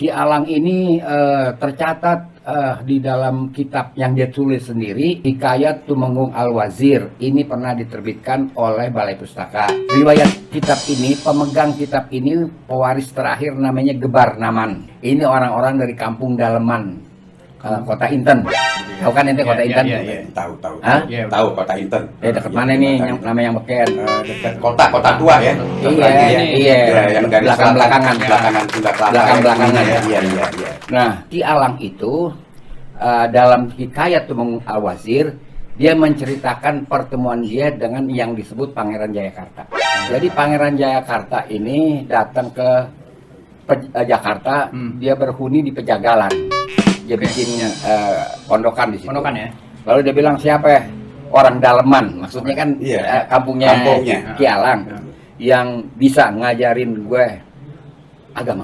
Ki Alang ini tercatat di dalam kitab yang dia tulis sendiri, Hikayat Tumenggung Al-Wazir. Ini pernah diterbitkan oleh Balai Pustaka. Riwayat kitab ini, pemegang kitab ini, pewaris terakhir namanya Gebar Naman. Ini orang-orang dari Kampung Daleman, Kota Inten. Tahu kan ente Kota Inten? Iya, tahu. Hah? Tahu Kota Inten. Dekat mana nih yang namanya yang beken? Dekat kota tua ya. Iya. Yang dari Belakang-belakangan. Belakang-belakangan. Iya. Nah, Ki Alang itu dalam Hikayat Tumenggung Al-Wazir, dia menceritakan pertemuan dia dengan yang disebut Pangeran Jayakarta. Jadi Pangeran Jayakarta ini datang ke Jakarta, dia berhuni di Pejagalan. Dia bikin pondokan di situ. Pondokan ya. Lalu dia bilang, siapa ya? Orang Daleman, maksudnya kan kampungnya Ki Alang, yang bisa ngajarin gue agama.